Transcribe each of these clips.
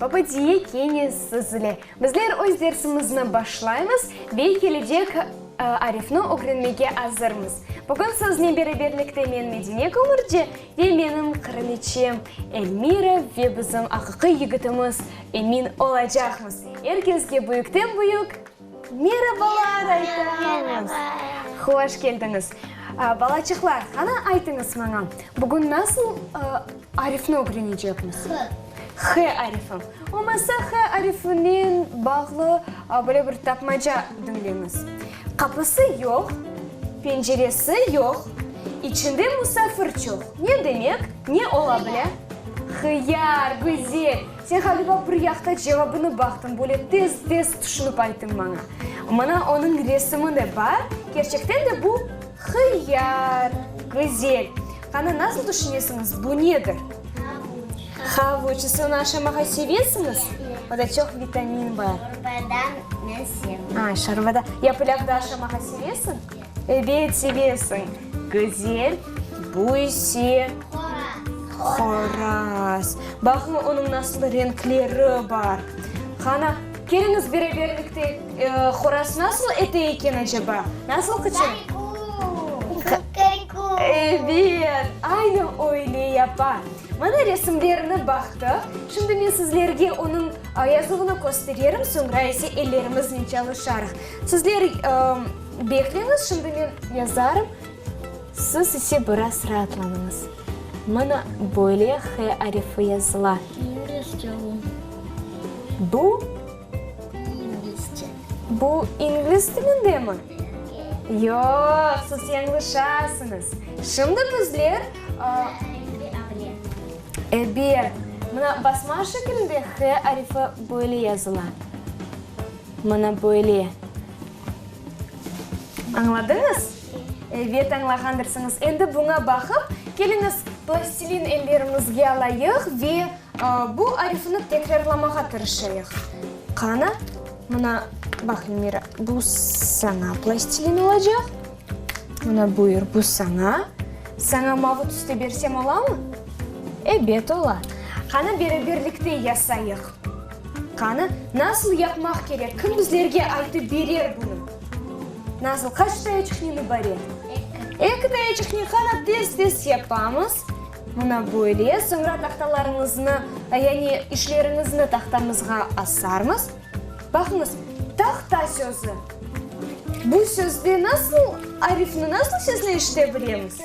Baba diye kene sizle. Bizler öz dersimizni başlaymız ve kelecek arifni ögrenmege azırmız. Bugün siznen beraberlikte men Medine Kömürci ve menim qıraliçem Elmira ve bizim aqiqiy yigitimiz Emin olacaqmız. Er kesge büyükten büyük merabalar aytamız! Hoş keldiñiz! Balaçıqlar, qana aytıñız maña, bugün nasıl arifni ögrenecekmiz? H. H arifi. Olmasa H arifinen bağlı böyle bir tapmaca diñleñiz. Qapısı yoq, penceresi yoq, içinde musafir çoq. Ne demek? Ne ola bile? Hıyar, güzel! Sen ğaliba bir yaqta cevabını baqtıñ, böyle tez-tez tüşünip ayttıñ maña. Mına onıñ resimi de bar, kerçekten de bu hıyar, güzel! Qana, nasıl tüşünesiñiz, bu nedir? Havuç. Siz onı aşamağa sevesiñiz? Onda çoq vitamin bar. Şorbadan men sevmeyim. A, şorbada. Ya pilâv da aşamağa sevesiñ? Ebet, sevesiñ. Güzel. Bu ise? Horaz. Horaz. Baqıñ, onıñ nasıl renkleri bar. Qana, keliñiz beraberlikte, horaz nasıl ete eken acaba? Nasıl qıçıra? Kukariku! Ebet, aynı öyle yapa. Mana resimlerini baqtıq. Şimdi men sizlerge onıñ yazuvını köstererim, soñra ise ellerimiznen çalışarıq. Sizler bekleñiz, şimdi men yazarım, siz ise biraz raatlanıñız. Mana böyle H arifi yazıla. İngilizce bu. Bu? İngilizce. Bu ingliz tilindemi? Yoq, siz yañlışasıñız. Şimdi bizler, Ebet, mına basma şekilinde H arifi böyle yazıla. Mına böyle. Añladıñız? Ebet, añlağandırsıñız. Endi buña baqıp, keliñiz, plastilin ellerimizge alayıq ve Bu arifni tekrarlamağa tırışayıq. Qana, mına, baq, Elmira, bu saña plastilin olacaq. Mına, buyur, bu saña. Saña mavı tüste bersem olamı? Ebet, ola. Qana, beraberlikte yasayıq. Qana, nasıl yapmaq kerek? Kim bizlerge aytıp berer bunı? Nasıl, qaç tayaçıqnen ibaret? Eki. Eki tayaçıqnen. Qana, tez-tez yapamız. Mına böyle, soñra tahtalarıñıznı, yani işleriñizni tahtamızğa asarmız. Baqıñız, tahta sözü. Bu sözde nasıl arifni, nasıl sesni eşite bilemiz?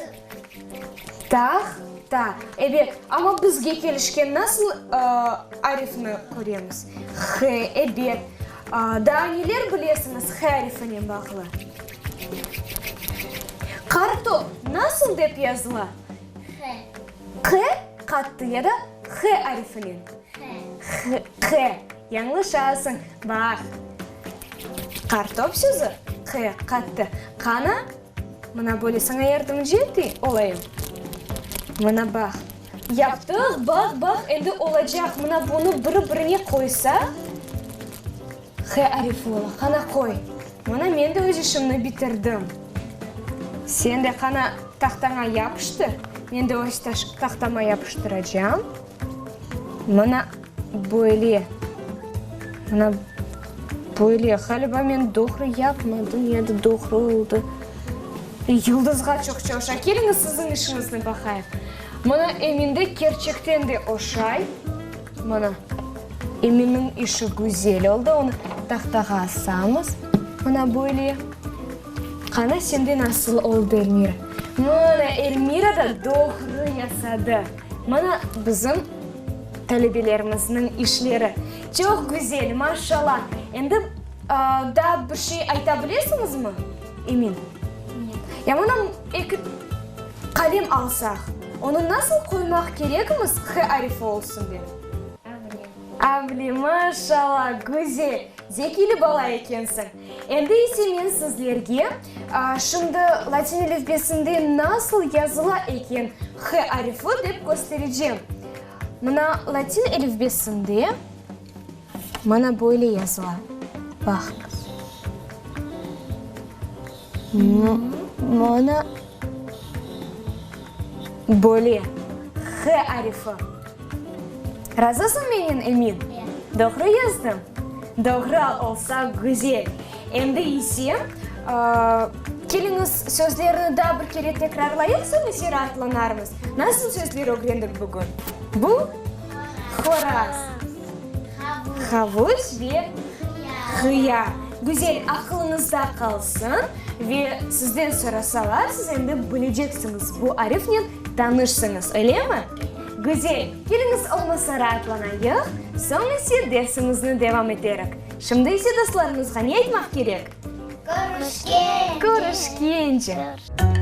Tah-ta. Ebet, amma bizge kelişken nasıl arifni köremiz? H, ebet. Daa neler bilesiñiz h arifinen bağlı? Qartop nasıl dep yazıla? H. Q qattı ya da H arifinen? H. H, Q. Yañlışasıñ. Baq. Qartop sözü Q qattı. Qana, mına böyle saña yardımcı eti olayım. Mına baq. Yaptıq, baq, baq, endi olacaq. Mına bunı biri-birine qoysaq. H arifi ola. Qana qoy. Mına men de öz işimni bitirdim. Sen de qana tahtaña yapıştır. Men de öz tahtama yapıştıracam. Mına böyle. Mına böyle. Ğaliba men doğru yapmadım ya da doğru oldı. Yıldızğa çoqça oşay. Keliñiz siziñ işiñizni baqayıq. Mına Eminde kerçekten de oşay. Mına, Eminniñ işi güzel oldı, onı tahtağa asamız, mına böyle. Qana, sende nasıl oldı, Elmira? Mına, Elmira da doğru yasadı. Mına, bizim talebelerimizniñ işleri. Çoq güzel, maşallah. Endi daa bir şey ayta bilesiñizmi, Emin? Ya mına eki qalem alsaq, onı nasıl qoymaq kerekmiz, h arifi olsun dep? Avle. Avle, maşallah, güzel, zekiyli bala ekensiñ. Endi ise men sizlerge şimdi latin elifbesinde nasıl yazıla eken h arifi dep kösterecem. Mına latin elifbesinde mana böyle yazıla, baqıñız. Mana böyle, H arifi. Razısıñ menen, Emin? Evet. Doğru yazdım? Doğru olsa, güzel. Endi ise, keliñiz, sözlerni daa bir kere tekrarlayıq, soñ ise raatlanarmız. Nasıl sözler ögrendik bugün? Bu? Horaz. Havuç ve hıyar. Güzel, aqılıñızda qalsın ve sizden sorasalar, siz endi bileceksiñiz, bu arifnen tanışsıñız, öylemi? Güzel, keliñiz olmasa raatlanayıq, soñ ise dersimizni devam eterik. Şimdi ise dostlarımızğa ne aytmaq kerek? Körüşkence! Körüşkence!